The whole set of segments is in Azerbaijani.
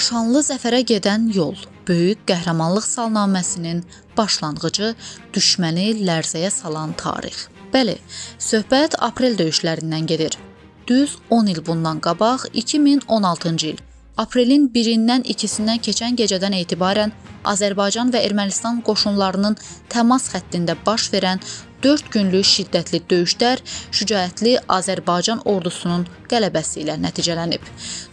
Şanlı zəfərə gedən yol, böyük qəhrəmanlıq salnaməsinin başlanğıcı, düşməni lərzəyə salan tarix. Bəli, söhbət aprel döyüşlərindən gedir. Düz 10 il bundan qabaq 2016-cı il aprelin 1-dən 2-sindən keçən gecədən etibarən Azərbaycan və Ermənistan qoşunlarının təmas xəttində baş verən 4 günlük şiddətli döyüşlər şücaətli Azərbaycan ordusunun qələbəsi ilə nəticələnib.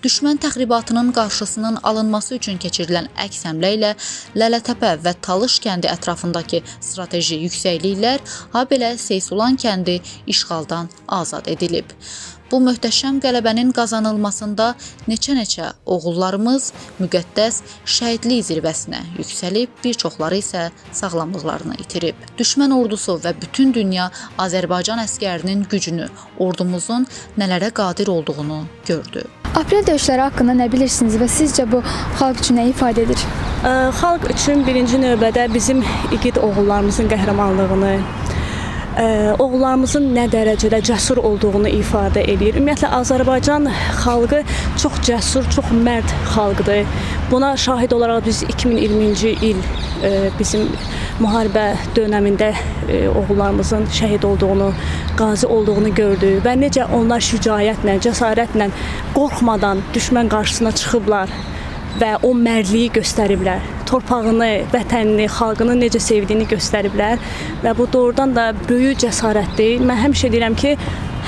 Düşmən təxribatının qarşısının alınması üçün keçirilən əks həmlə ilə Lələtəpə və Talış kəndi ətrafındakı strateji yüksəkliklər, habelə Seysulan kəndi işğaldan azad edilib. Bu möhtəşəm qələbənin qazanılmasında neçə-neçə oğullarımız müqəddəs şəhidlik zirvəsinə yüksəlib, bir çoxları isə sağlamlıqlarını itirib. Düşmən ordusu və bütün dünya Azərbaycan əskərinin gücünü, ordumuzun nələrə qadir olduğunu gördü. Aprel döyüşləri haqqında nə bilirsiniz və sizcə bu xalq üçün nə ifadə edir? Xalq üçün birinci növbədə bizim igid oğullarımızın qəhrəmanlığını, oğullarımızın nə dərəcədə cəsur olduğunu ifadə eləyir. Ümumiyyətlə Azərbaycan xalqı çox cəsur, çox mərd xalqdır. Buna şahid olaraq biz 2020-ci il bizim müharibə dönəmində oğullarımızın şəhid olduğunu, qazi olduğunu gördük və necə onlar şücaətlə, cəsarətlə, qorxmadan düşmən qarşısına çıxıblar və o mərdliyi göstəriblər. Torpağını, vətənini, xalqını necə sevdiyini göstəriblər və bu doğrudan da böyük cəsarətdir. Mən həmişə deyirəm ki,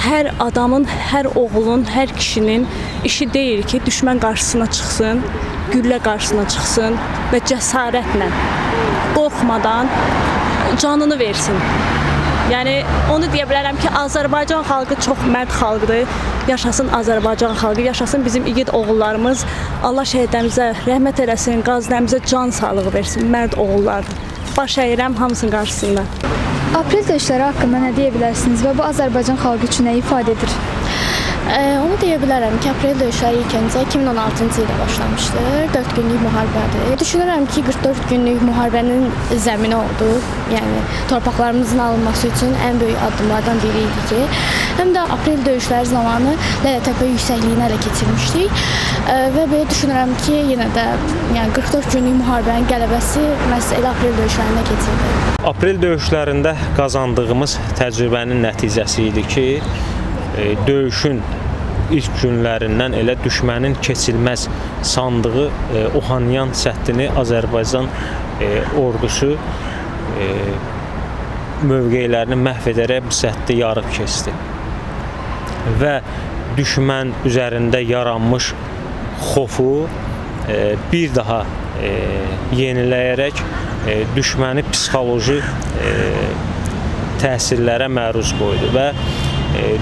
hər adamın, hər oğlun, hər kişinin işi deyil ki, düşmən qarşısına çıxsın, güllə qarşısına çıxsın və cəsarətlə, qorxmadan canını versin. Yəni onu deyə bilərəm ki, Azərbaycan xalqı çox mərd xalqdır. Yaşasın Azərbaycan xalqı, yaşasın bizim igid oğullarımız. Allah şəhidlərimizə rəhmət eləsin, qazilərimizə can sağlığı versin. Mərd oğullardır. Baş əyirəm hamısının qarşısında. Aprel döyüşləri haqqında nə deyə bilərsiniz və bu Azərbaycan xalqı üçün nə ifadə edir? Onu deyə bilərəm ki, aprel döyüşləri ilk öncə 2016-cı ildə başlamışdı. 4 günlük müharibədir. Düşünürəm ki, 44 günlük müharibənin zəmini oldu. Yəni torpaqlarımızın alınması üçün ən böyük addımlardan biri idi ki, həm də aprel döyüşləri zamanı Lələtəpə yüksəkliyini ələ keçirmişdik. Və belə düşünürəm ki, yenə də yəni 44 günlük müharibənin qələbəsi məhz elə aprel döyüşlərində keçirildi. Aprel döyüşlərində qazandığımız təcrübənin nəticəsi idi ki, döyüşün ilk günlərindən elə düşmənin keçilməz sandığı Ohanyan səddini Azərbaycan ordusu mövqelərini məhv edərək bu səddi yarıb keçdi. Və düşmən üzərində yaranmış xofu bir daha yeniləyərək düşməni psixoloji təsirlərə məruz qoydu və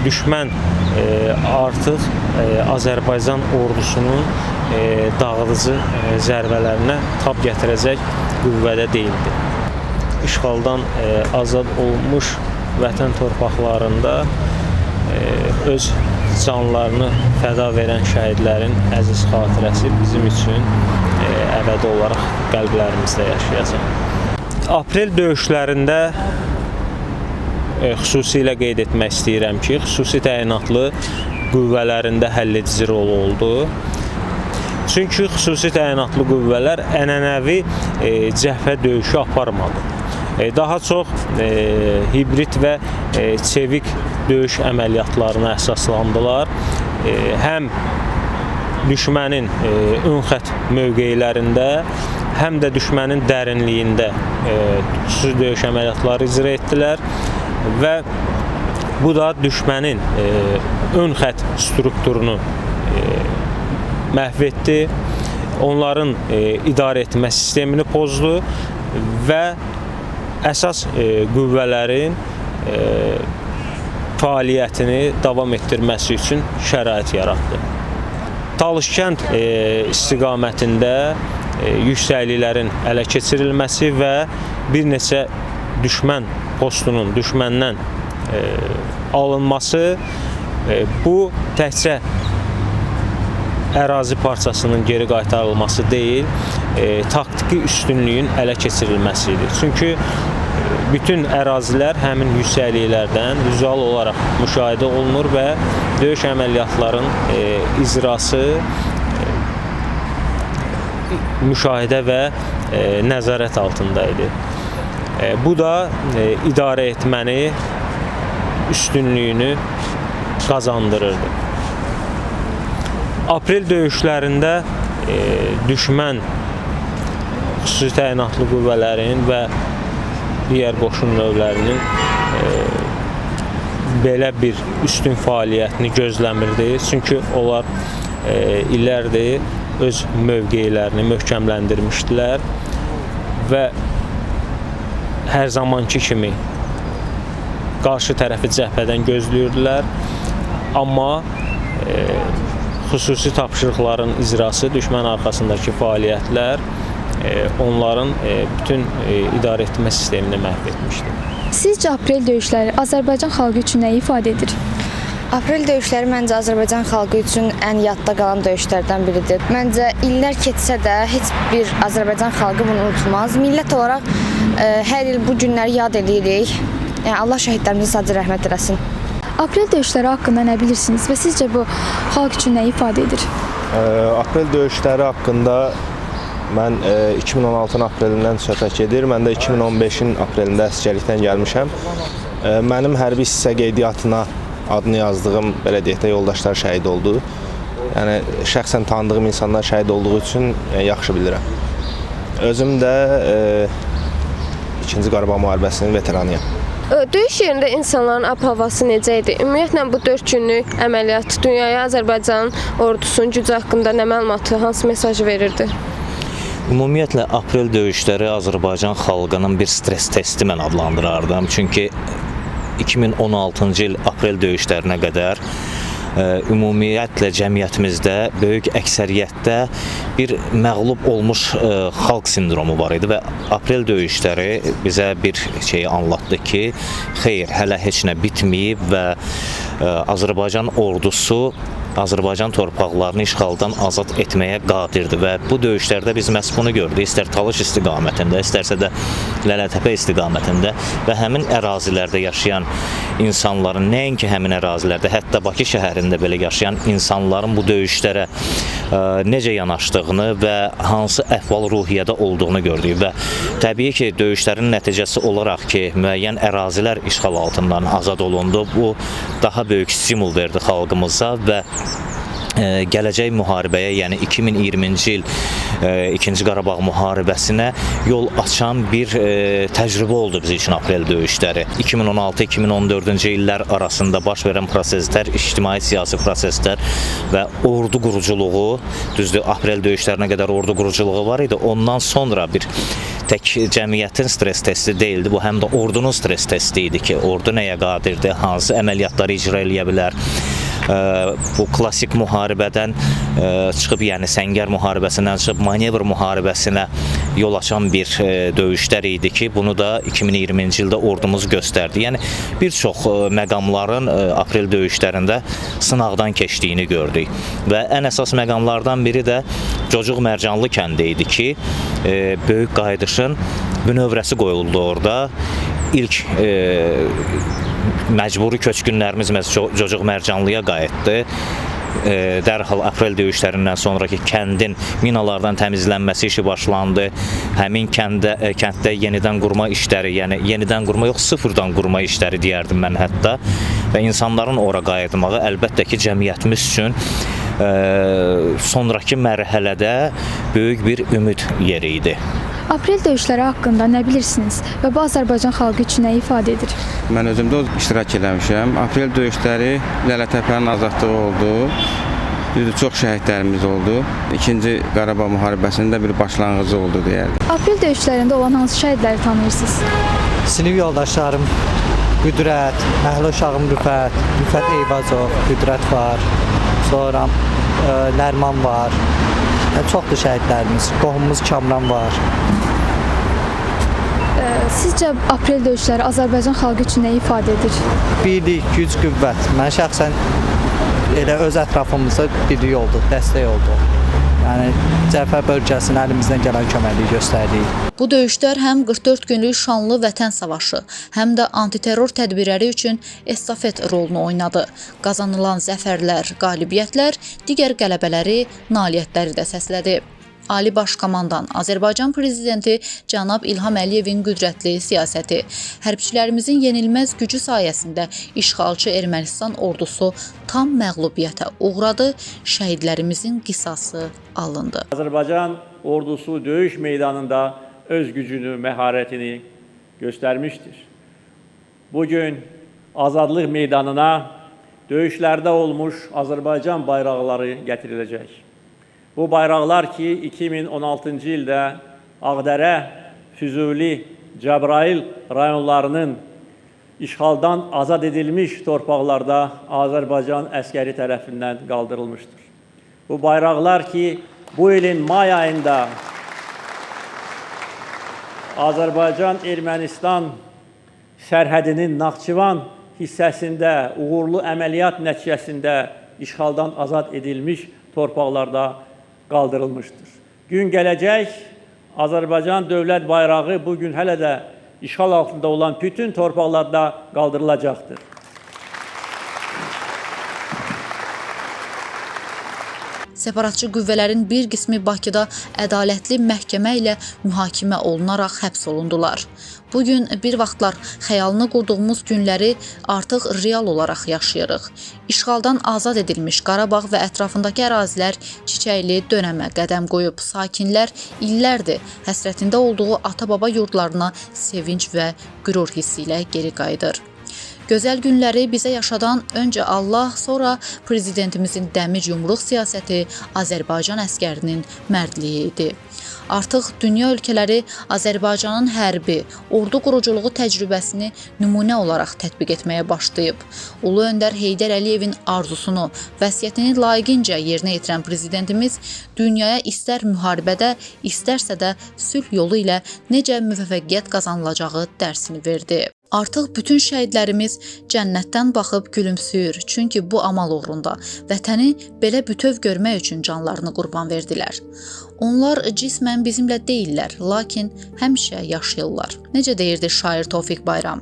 düşmən artıq Azərbaycan ordusunun dağıdıcı zərbələrinə tab gətirəcək qüvvədə deyildi. İşğaldan azad olmuş vətən torpaqlarında öz canlarını fəda verən şəhidlərin əziz xatirəsi bizim üçün əbədi olaraq qəlblərimizdə yaşayacaq. Aprel döyüşlərində xüsusilə qeyd etmək istəyirəm ki, xüsusi təyinatlı qüvvələrində həlledici rolu oldu. Çünki xüsusi təyinatlı qüvvələr ənənəvi cəbhə döyüşü aparmadı. Daha çox hibrid və çevik döyüş əməliyyatlarına əsaslandılar. Həm düşmənin ön xətt mövqelərində, həm də düşmənin dərinliyində xüsusi döyüş əməliyyatları icra etdilər. Və bu da düşmənin ön xətt strukturunu məhv etdi, onların idarə etmə sistemini pozdu və əsas qüvvələrin fəaliyyətini davam etdirməsi üçün şərait yaratdı. Talışkənd istiqamətində yüksəkliklərin ələ keçirilməsi və bir neçə düşmən postunun düşməndən alınması bu təkcə ərazi parçasının geri qaytarılması deyil, taktiki üstünlüyün ələ keçirilməsi idi. Çünki bütün ərazilər həmin yüksəkliklərdən vizual olaraq müşahidə olunur və döyüş əməliyyatların icrası müşahidə və nəzarət altında idi. Bu da idarə etməni üstünlüyünü qazandırırdı. Aprel döyüşlərində düşmən xüsusi təyinatlı qüvvələrin və digər qoşun növlərinin belə bir üstün fəaliyyətini gözləmirdi. Çünki onlar illərdir öz mövqelərini möhkəmləndirmişdilər və hər zamanki kimi qarşı tərəfi cəbhədən gözləyirdilər. Amma xüsusi tapşırıqların icrası, düşmən arxasındakı fəaliyyətlər onların bütün idarə etmə sistemini məhv etmişdi. Sizcə aprel döyüşləri Azərbaycan xalqı üçün nə ifadə edir? Aprel döyüşləri məncə Azərbaycan xalqı üçün ən yadda qalan döyüşlərdən biridir. Məncə illər keçsə də heç bir Azərbaycan xalqı bunu unutmaz. Millət olaraq hər il bu günləri yad edirik. Yəni Allah şəhidlərimizə sadəcə rəhmət eləsin. Aprel döyüşləri haqqında nə bilirsiniz və sizcə bu xalq üçün nə ifadə edir? Aprel döyüşləri haqqında mən 2016-nın aprelindən söhbət gedir. Mən də 2015-in aprelində əsgərlikdən gəlmişəm. Mənim hərbi hissə qeydiyyatına adını yazdığım, belə deyək də, yoldaşlar şəhid oldu. Yəni şəxsən tanıdığım insanlar şəhid olduğu üçün yaxşı bilirəm. Özüm də 2-ci Qarabağ müharibəsinin veteranıyam. Döyüş yerində insanların ab-havası necə idi? Ümumiyyətlə bu 4 günlük əməliyyat dünyaya Azərbaycanın ordusunun gücü haqqında nə məlumatı, hansı mesajı verirdi? Ümumiyyətlə aprel döyüşləri Azərbaycan xalqının bir stres testi mən adlandırardım. Çünki 2016-cı il aprel döyüşlərinə qədər ümumiyyətlə cəmiyyətimizdə böyük əksəriyyətdə bir məğlub olmuş xalq sindromu var idi və aprel döyüşləri bizə bir şeyi anlatdı ki, xeyr, hələ heç nə bitməyib və Azərbaycan ordusu Azərbaycan torpaqlarını işğaldan azad etməyə qadirdir və bu döyüşlərdə biz məhz bunu gördük. İstər Talış istiqamətində, istərsə də Lələtəpə istiqamətində və həmin ərazilərdə yaşayan insanların, nəinki həmin ərazilərdə, hətta Bakı şəhərində belə yaşayan insanların bu döyüşlərə necə yanaşdığını və hansı əhval-ruhiyyədə olduğunu gördük və təbii ki, döyüşlərin nəticəsi olaraq ki, müəyyən ərazilər işğal altından azad olundu. Bu daha böyük stimul verdi xalqımıza və gələcək müharibəyə, yəni 2020-ci il 2-ci Qarabağ müharibəsinə yol açan bir təcrübə oldu bizim üçün aprel döyüşləri. 2016-2014-cü illər arasında baş verən proseslər, ictimai-siyasi proseslər və ordu quruculuğu, düzdür, aprel döyüşlərinə qədər ordu quruculuğu var idi. Ondan sonra bir tək cəmiyyətin stres testi deyildi, bu həm də ordunun stres testi idi ki, ordu nəyə qadirdir, hansı əməliyyatları icra eləyə bilər. Bu klassik müharibədən çıxıb, yəni səngər müharibəsindən çıxıb manevr müharibəsinə yol açan bir döyüşlər idi ki, bunu da 2020-ci ildə ordumuz göstərdi. Yəni bir çox məqamların aprel döyüşlərində sınaqdan keçdiyini gördük və ən əsas məqamlardan biri də Cocuq Mərcanlı kəndi idi ki, böyük qayıdışın bünövrəsi qoyuldu orada. İlk məcburi köçkünlərimiz Cocuq Mərcanlıya qayıtdı. Dərhal aprel döyüşlərindən sonraki kəndin minalardan təmizlənməsi işi başlandı. Həmin kənddə yenidən qurma işləri, yəni yenidən qurma yox, sıfırdan qurma işləri deyərdim mən hətta. Və insanların ora qayıtmağı əlbəttə ki, cəmiyyətimiz üçün sonraki mərhələdə böyük bir ümid yeri idi. Aprel döyüşləri haqqında nə bilirsiniz və bu Azərbaycan xalqı üçün nə ifadə edir? Mən özüm də iştirak eləmişəm. Aprel döyüşləri Lələtəpənin azadlığı oldu. Düzdür, çox şəhidlərimiz oldu. 2-ci Qarabağ müharibəsinin də bir başlanğıcı oldu deyərdim. Aprel döyüşlərində olan hansı şəhidləri tanıyırsınız? Sinif yoldaşlarım Qüdrət, məhəllə uşağım Rüfət, Rüfət Eyvazov, Qüdrət var, sonra Nərman var. Çoxdur şəhidlərimiz, qohumumuz Kamran var. Sizcə aprel döyüşləri Azərbaycan xalqı üçün nə ifadə edir? Birlik, güc, qüvvət. Mən şəxsən elə öz ətrafımızda birlik olduq, dəstək olduq. Yəni cəbhə bölgəsinə əlimizdən gələn köməkliyi göstərdik. Bu döyüşlər həm 44 günlük şanlı vətən savaşı, həm də antiterror tədbirləri üçün estafet rolunu oynadı. Qazanılan zəfərlər, qalibiyyətlər digər qələbələri, nailiyyətləri də səslədi. Ali Baş Komandan Azərbaycan Prezidenti cənab İlham Əliyevin qüdrətli siyasəti, hərbçilərimizin yenilməz gücü sayəsində işğalçı Ermənistan ordusu tam məğlubiyyətə uğradı, şəhidlərimizin qisası alındı. Azərbaycan ordusu döyüş meydanında öz gücünü, məharətini göstərmişdir. Bugün Azadlıq meydanına döyüşlərdə olmuş Azərbaycan bayraqları gətiriləcək. Bu bayraqlar ki, 2016-cı ildə Ağdərə, Füzuli, Cəbrayıl rayonlarının işğaldan azad edilmiş torpaqlarda Azərbaycan əskəri tərəfindən qaldırılmışdır. Bu bayraqlar ki, bu ilin may ayında Azərbaycan-Ermənistan sərhədinin Naxçıvan hissəsində uğurlu əməliyyat nəticəsində işğaldan azad edilmiş torpaqlarda qaldırılmışdır. Gün gələcək, Azərbaycan dövlət bayrağı bugün hələ də işğal altında olan bütün torpaqlarda qaldırılacaqdır. Separatçı qüvvələrin bir qismi Bakıda ədalətli məhkəmə ilə mühakimə olunaraq həbs olundular. Bu gün bir vaxtlar xəyalını qurduğumuz günləri artıq real olaraq yaşayırıq. İşğaldan azad edilmiş Qarabağ və ətrafındakı ərazilər çiçəkli dönəmə qədəm qoyub. Sakinlər illərdir həsrətində olduğu ata-baba yurdlarına sevinc və qürur hissi ilə geri qayıdır. Gözəl günləri bizə yaşadan öncə Allah, sonra prezidentimizin dəmir yumruq siyasəti, Azərbaycan əskərinin mərdliyi idi. Artıq dünya ölkələri Azərbaycanın hərbi, ordu quruculuğu təcrübəsini nümunə olaraq tətbiq etməyə başlayıb. Ulu Öndər Heydər Əliyevin arzusunu, vəsiyyətini layiqincə yerinə yetirən prezidentimiz dünyaya istər müharibədə, istərsə də sülh yolu ilə necə müvəffəqiyyət qazanılacağı dərsini verdi. Artıq bütün şəhidlərimiz cənnətdən baxıb gülümsüyür. Çünki bu amal uğrunda vətəni belə bütöv görmək üçün canlarını qurban verdilər. Onlar cismən bizimlə deyillər, lakin həmişə yaşayırlar. Necə deyirdi şair Tofiq Bayram?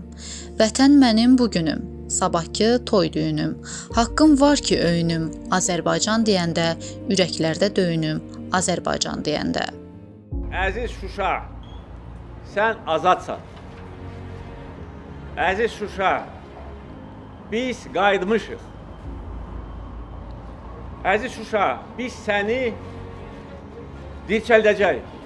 Vətən mənim bu günüm, sabahkı toy düyünüm. Haqqım var ki öyünüm, Azərbaycan deyəndə, ürəklərdə döyünüm, Azərbaycan deyəndə. Əziz Şuşa, sən azadsan. Əziz Şuşa, biz qayıtmışıq. Əziz Şuşa, biz səni dirçəldəcəyik.